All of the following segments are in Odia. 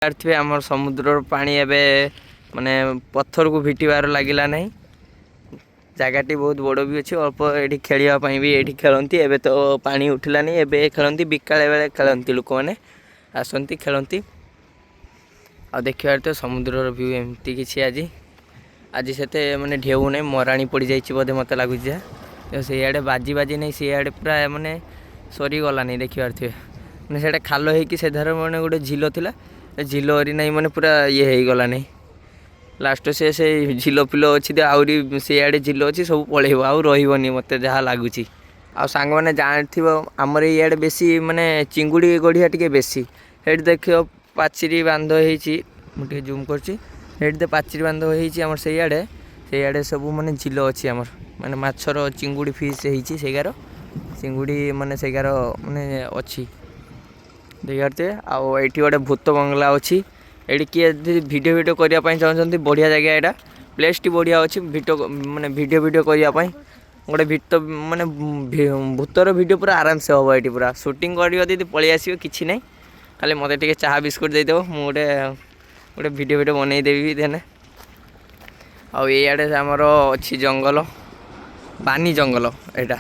ଥିବେ, ଆମର ସମୁଦ୍ରର ପାଣି ଏବେ ମାନେ ପଥରକୁ ଭିଟିବାର ଲାଗିଲା ନାହିଁ। ଜାଗାଟି ବହୁତ ବଡ଼ ବି ଅଛି। ଅଳ୍ପ ଏଇଠି ଖେଳିବା ପାଇଁ ବି ଏଇଠି ଖେଳନ୍ତି। ଏବେ ତ ପାଣି ଉଠିଲାନି, ଏବେ ଖେଳନ୍ତି। ବିକାଳେ ବେଳେ ଖେଳନ୍ତି, ଲୋକମାନେ ଆସନ୍ତି, ଖେଳନ୍ତି। ଆଉ ଦେଖିବାରେ ତ ସମୁଦ୍ରର ଭ୍ୟୁ ଏମିତି କିଛି। ଆଜି ଆଜି ସେତେ ମାନେ ଢେଉ ନାହିଁ, ମରାଣି ପଡ଼ିଯାଇଛି ବୋଧେ ମୋତେ ଲାଗୁଛି ଯାହା। ତ ସେଇଆଡ଼େ ବାଜି ବାଜି ନାହିଁ, ସେଇଆଡ଼େ ପୁରା ମାନେ ସରିଗଲାନି। ଦେଖିପାରୁଥିବେ, ମାନେ ସେଇଟା ଖାଲ ହେଇକି ସେଧାର ମାନେ ଗୋଟେ ଝିଲ ଥିଲା, ଏ ଝିଲ ହରି ନାହିଁ, ମାନେ ପୁରା ଇଏ ହେଇଗଲାନି। ଲାଷ୍ଟ ସେ ସେଇ ଝିଲ ଫିଲ ଅଛି ତ, ଆହୁରି ସେଇଆଡ଼େ ଝିଲ ଅଛି, ସବୁ ପଳେଇବ, ଆଉ ରହିବନି ମୋତେ ଯାହା ଲାଗୁଛି। ଆଉ ସାଙ୍ଗମାନେ ଜାଣିଥିବ, ଆମର ଇଆଡ଼େ ବେଶୀ ମାନେ ଚିଙ୍ଗୁଡ଼ି ଗଢ଼ିଆ ଟିକେ ବେଶୀ। ସେଇଠି ଦେଖିବ ପାଚିରି ବାନ୍ଧ ହେଇଛି। ମୁଁ ଟିକେ ଜୁମ୍ କରୁଛି। ସେଇଠି ତ ପାଚିରି ବାନ୍ଧ ହେଇଛି ଆମର। ସେଇଆଡ଼େ ସେଇଆଡ଼େ ସବୁ ମାନେ ଝିଲ ଅଛି ଆମର, ମାନେ ମାଛର ଚିଙ୍ଗୁଡ଼ି ଫିସ୍ ହେଇଛି। ସେଇଗାର ଚିଙ୍ଗୁଡ଼ି ମାନେ ସେଇଗାର ମାନେ ଅଛି, ଦେଖିପାରୁଥିବେ। ଆଉ ଏଇଠି ଗୋଟେ ଭୂତ ବଙ୍ଗଳା ଅଛି। ଏଇଠି କିଏ ଯଦି ଭିଡ଼ିଓ ଭିଡ଼ିଓ କରିବା ପାଇଁ ଚାହୁଁଛନ୍ତି, ବଢ଼ିଆ ଜାଗା ଏଇଟା। ପ୍ଲେସ୍ଟି ବଢ଼ିଆ ଅଛି ଭିଡ଼ିଓ ମାନେ ଭିଡ଼ିଓ ଭିଡ଼ିଓ କରିବା ପାଇଁ। ଗୋଟେ ଭିତ ମାନେ ଭୂତର ଭିଡ଼ିଓ ପୁରା ଆରାମସେ ହେବ ଏଇଠି। ପୁରା ସୁଟିଂ କରିବ ଯଦି ପଳେଇ ଆସିବ, କିଛି ନାହିଁ। ଖାଲି ମୋତେ ଟିକେ ଚାହା ବିସ୍କୁଟ୍ ଦେଇଦେବ, ମୁଁ ଗୋଟେ ଗୋଟେ ଭିଡ଼ିଓ ଭିଡ଼ିଓ ବନେଇଦେବି ଦେନେ। ଆଉ ଏଇଆଡ଼େ ଆମର ଅଛି ଜଙ୍ଗଲ, ବାନି ଜଙ୍ଗଲ ଏଇଟା।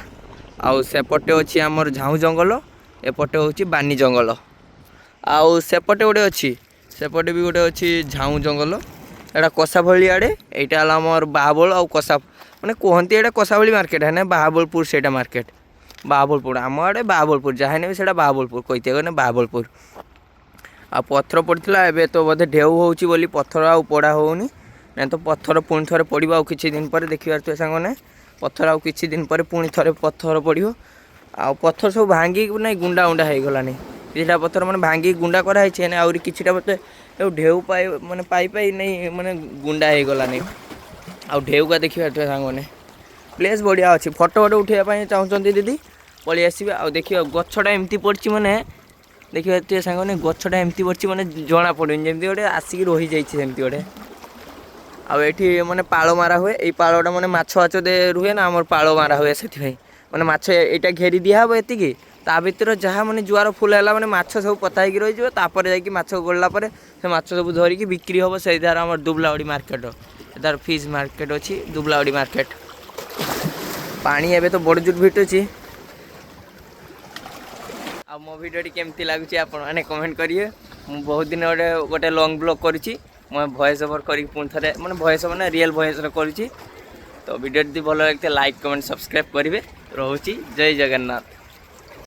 ଆଉ ସେପଟେ ଅଛି ଆମର ଝାଉଁ ଜଙ୍ଗଲ, ଏପଟେ ହେଉଛି ବାନି ଜଙ୍ଗଲ। ଆଉ ସେପଟେ ଗୋଟେ ଅଛି, ସେପଟେ ବି ଗୋଟେ ଅଛି ଝାଉଁ ଜଙ୍ଗଲ। ଏଇଟା କଷାଭଳି ଆଡ଼େ। ଏଇଟା ହେଲା ଆମର ବାହାବଳ ଆଉ କଷା ମାନେ କୁହନ୍ତି ଏଇଟା କଷାଭଳି ମାର୍କେଟ ହେନେ ବାହାବଳପୁର ସେଇଟା ମାର୍କେଟ। ବାହାବଳପୁର ଆମ ଆଡ଼େ ବାହାବଳପୁର, ଯାହା ହେନେ ବି ସେଇଟା ବାହାବଳପୁର କହିତେ ଗଲେ ବାହାବଳପୁର। ଆଉ ପଥର ପଡ଼ିଥିଲା, ଏବେ ତ ବୋଧେ ଢେଉ ହେଉଛି ବୋଲି ପଥର ଆଉ ପଡ଼ା ହେଉନି, ନାଇଁ ତ ପଥର ପୁଣି ଥରେ ପଡ଼ିବ ଆଉ କିଛି ଦିନ ପରେ। ଦେଖିପାରୁଥିବେ ସାଙ୍ଗମାନେ, ପଥର ଆଉ କିଛି ଦିନ ପରେ ପୁଣି ଥରେ ପଥର ପଡ଼ିବ। ଆଉ ପଥର ସବୁ ଭାଙ୍ଗିକି ନାଇଁ ଗୁଣ୍ଡା ଗୁଣ୍ଡା ହେଇଗଲାଣି। କିଛିଟା ପଥର ମାନେ ଭାଙ୍ଗିକି ଗୁଣ୍ଡା କରାହେଇଛି, ହେନେ ଆହୁରି କିଛିଟା ପଥର ଢେଉ ପାଇ ମାନେ ପାଇ ପାଇ ନାଇଁ ମାନେ ଗୁଣ୍ଡା ହେଇଗଲାନି। ଆଉ ଢେଉକା ଦେଖିପାରୁଥିବେ ସାଙ୍ଗମାନେ। ପ୍ଲେସ୍ ବଢ଼ିଆ ଅଛି। ଫଟୋ ଫଟୋ ଉଠେଇବା ପାଇଁ ଚାହୁଁଛନ୍ତି ଦିଦି, ପଳେଇ ଆସିବେ। ଆଉ ଦେଖିବ ଗଛଟା ଏମିତି ପଡ଼ିଛି, ମାନେ ଦେଖିପାରୁଥିବେ ସାଙ୍ଗମାନେ, ଗଛଟା ଏମିତି ପଡ଼ିଛି ମାନେ ଜଣା ପଡ଼ୁନି, ଯେମିତି ଗୋଟେ ଆସିକି ରହିଯାଇଛି ସେମିତି ଗୋଟେ। ଆଉ ଏଇଠି ମାନେ ପାଳ ମାରା ହୁଏ। ଏଇ ପାଳଟା ମାନେ ମାଛ ଫାଛ ରୁହେ ନା, ଆମର ପାଳ ମାରା ହୁଏ। ସେଥିପାଇଁ ମାନେ ମାଛ ଏଇଟା ଘେରି ଦିଆହବ ଏତିକି, ତା ଭିତରେ ଯାହା ମାନେ ଜୁଆର ଫୁଲ ହେଲା ମାନେ ମାଛ ସବୁ ପୋତା ହେଇକି ରହିଯିବ। ତାପରେ ଯାଇକି ମାଛ ଗଳିଲା ପରେ ସେ ମାଛ ସବୁ ଧରିକି ବିକ୍ରି ହେବ। ସେଇଧାର ଆମର ଦୁବଲାଉଡ଼ି ମାର୍କେଟ, ତାର ଫିସ୍ ମାର୍କେଟ ଅଛି ଦୁବଲାଉଡ଼ି ମାର୍କେଟ। ପାଣି ଏବେ ତ ବଡ଼ ଜୋର ଭିଟୁଛି। ଆଉ ମୋ ଭିଡ଼ିଓଟି କେମିତି ଲାଗୁଛି ଆପଣମାନେ କମେଣ୍ଟ କରିବେ। ମୁଁ ବହୁତ ଦିନ ଗୋଟେ ଗୋଟେ ଲଙ୍ଗ୍ ବ୍ଲଗ୍ କରୁଛି। ମୁଁ ଭଏସ୍ ଓଭର୍ କରିକି ପୁଣି ଥରେ ମାନେ ଭଏସ୍ ଓଭର୍ ନା ରିଏଲ୍ ଭଏସ୍ରେ କରୁଛି। ତ ଭିଡ଼ିଓ ଯଦି ଭଲ ଲାଗିଥାଏ, ଲାଇକ୍, କମେଣ୍ଟ, ସବସ୍କ୍ରାଇବ୍ କରିବେ। ରହୁଛି, ଜୟ ଜଗନ୍ନାଥ।